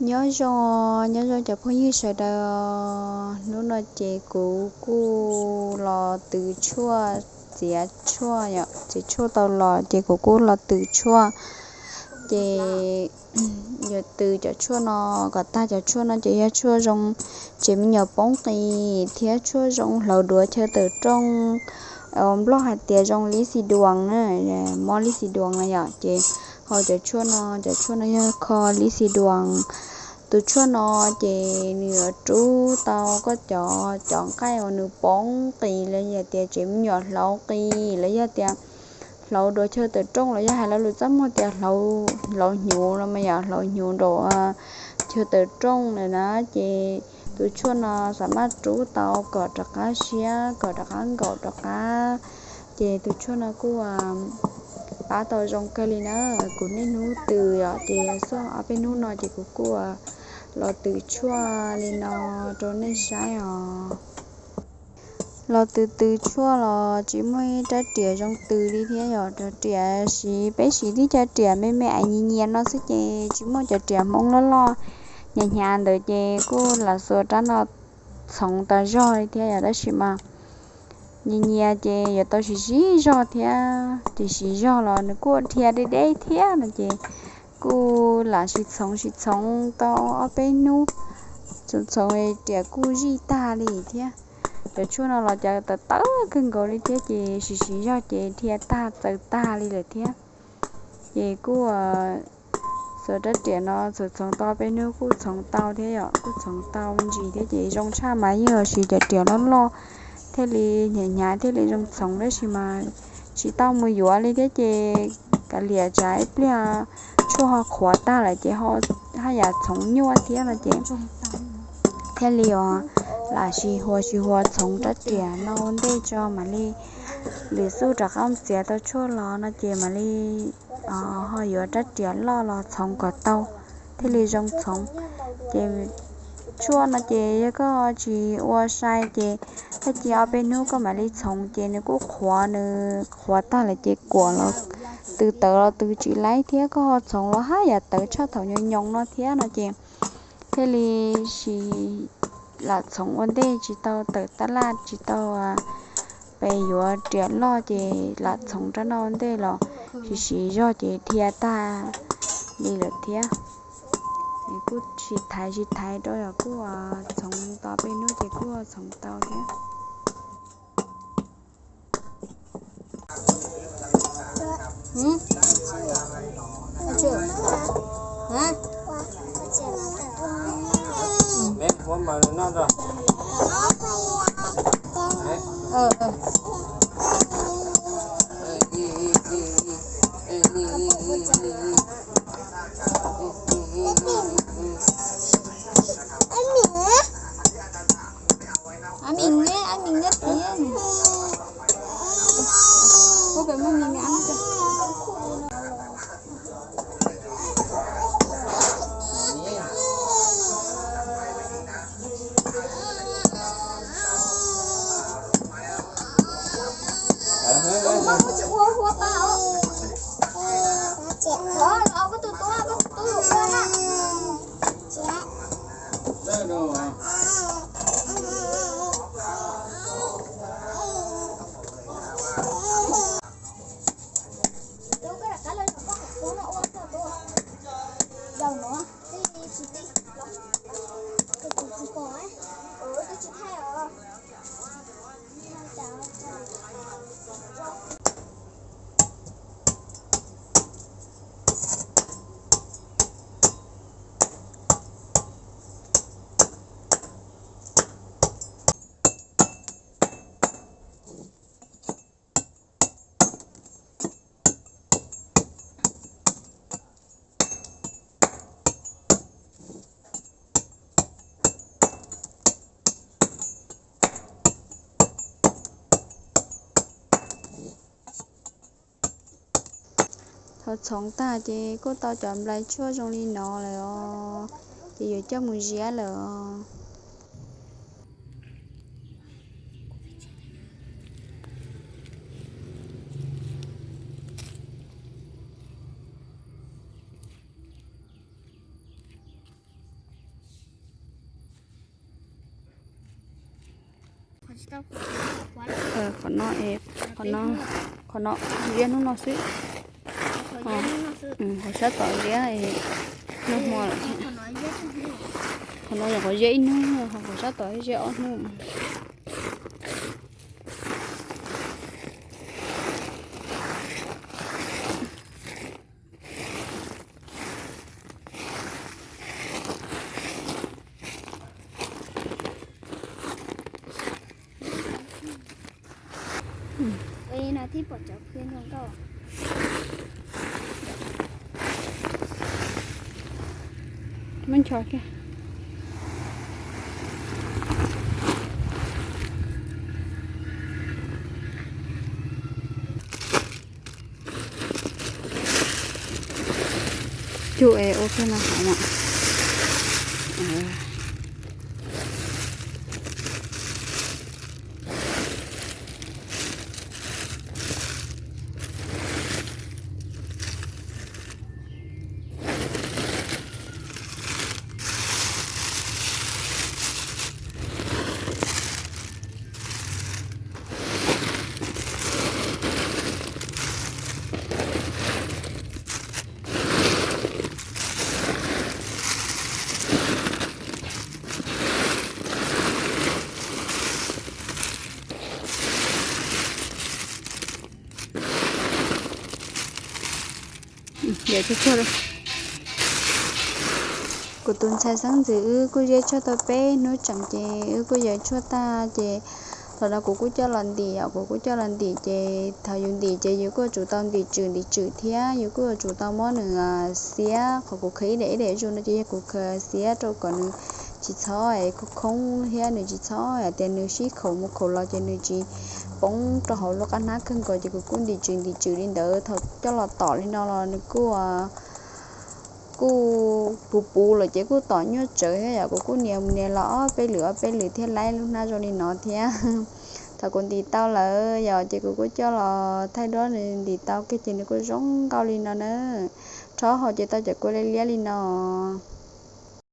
Nyob zoo, nyob zoo cov phooj ywg sawv daws. Hnub no ces kuv kuj los tw tshuaj, txiav tshuaj, txiav tshuaj tau los ces kuv kuj los tw tshuaj. Ces yuav tw cov tshuaj no kom tag. Cov tshuaj no ces yog tshuaj zoo tsev me nyuam poob qis thiab tshuaj zoo hlauv duav chaw tawm rooj. Nplog hais tias zoo lib xi duas na, mob lib xi duas no yom. Ces ho cov tshuaj no, cov tshuaj no yog kho lib xi duas. Tus tshuaj no ces nws yuav rub tau koj cov, cov nqaij uas nws poob qis los yog tias tsev me nyuam hlauv qis los yog tias hlauv duav chaw tawm rooj los yog hais lo lus txaj muag tias hlauv hnyuv no mas yom, hlauv hnyuv nraum chaw tawm rooj lawm na. Ces tus tshuaj no xam maj rub tau kom rov qab siab, kom rov qab nkaum rov qab. Ces tus tshuaj no kuj pab tau zoo kawg li na. Kuv niaj hnub tw os, ces xub ob peb hnub no ces kuv kuj los tw tshuaj li no rau nej saib os. Los tw tw tshuaj los tsis muaj ib rab riam zoo tw li thiab yom. Rab riam siv, peb siv tib co riam me me es nyias nyias no xwb ces tsis muaj cov riam Hmoob loj loj hnyav hnyav ntawd ces kuj lam xuas rab no txhoov tas zog li thiab yom. Tab sis mas nyias nyias ces yuav tau siv siv zog thiab, ces siv zog los nws kuj dhia deb deb thiab no ces kuj lam siv txhoov siv txhoov tau ob peb hnub, txhoov txhoov riam kuj zij tag li thiab. Cov tshuaj no los cas tawv tawv kawg nkaus li thiab ces siv siv zog ces dhia tag txaws tag li lawm thiab. Ces kuj xuas rab riam no txhoov txhoov tau ob peb hnub kuj txhoov tau thiab yom, kuj txhoov tau ntsis thiab ces zoo tshaj mas yeej yuav siv cov riam loj loj thiaj li hnyav hnyav thiaj li zoo txhoov, tab sis mas tsis tau mus yuav li thiab ces kav liam tsam ib pliag tshuaj ho qhuav tag lawm ces haj yam txhoov nyuaj thiab no ces thiaj li os lam sib hua sib hua txhoov rab riam no ua ntej tso mam li lwm xub rov qab txiav tau tshuaj los no ces mam li ho yuav rab riam loj los txhoov kom tau thiaj li zoo txhoov. Ces tshuaj no ces yog koj tsis ua sai ces tag kis ob peb hnub koj mam li txhoov ces nws kuj qhuav, nws qhuav tag lawm ces kuam los tw tawv los tw tsis laib thiab, koj ho txhoov los haj yam tawv tshaj thaum nyoos nyoos no thiab no ces thiaj li sim lam txhoov ua ntej, tsis tau tawm tab laj, tsis tau pes yuav riam loj ces lam txhoov rab no ua ntej los siv siv zog ces dhia tag li lawm thiab. Kuj sim thaiv sim thaiv rau yom, kuj txhoov tau peb hnub ces kuj txhoov tau thiab. Thaum txhoov tag ces kuj tau cov nplai tshuaj zoo li no lawm os, ces yuav coj mus ziab lawm os. Qhov no, qhov no ziab hnub no xwb. Qhov sab tom ziab nag hmo lawm. Qhov no yog qhov ziab ib hnub, qhov sab tom ziab ob hnub. Muab ncho kiag. Cug es ua kiag no hov mas. Kuv tus ntxhais xeeb ntxwv wb kuj ziab tshuaj tau peb hnub tseem ces wb kuj yawm tshuaj tag ces thaum no kuv kuj coj los ntim os, kuv kuj coj los ntim ces thaum yus ntim ces yus kuj yuav tsum tau ntim tswm ntim tswm thiab yus kuj yuav tsum tau muab nws xiab. Qhov kuv khaws ib daim ib daim zuj no ces yog kuv khaws xiab rau kom nws tsis txhob khoob khoob thiab nws tsis txhob hais tias nws sib khaum mus khaum los ces nws tsis poob rau hauv lub qab hnab kawg nkaus ces kuv kuj ntim tswm ntim tswm li ntawd. Thaum coj los tom li no los nws kuj kuj puv puv lawm ces kuj tom nyuaj tsawv thiab yom. Kuv kuj nias mus nias los ob peb lwm ob peb lwm thiab laib lub hnab zoo li no thiab. Thaum kuv ntim tau lawm yom ces kuv kuj coj los thaij duab nws ntim tau kiag ces nws kuj zoo nkauj li no na. Rhaub hau ces tau cov kua liab liab li no.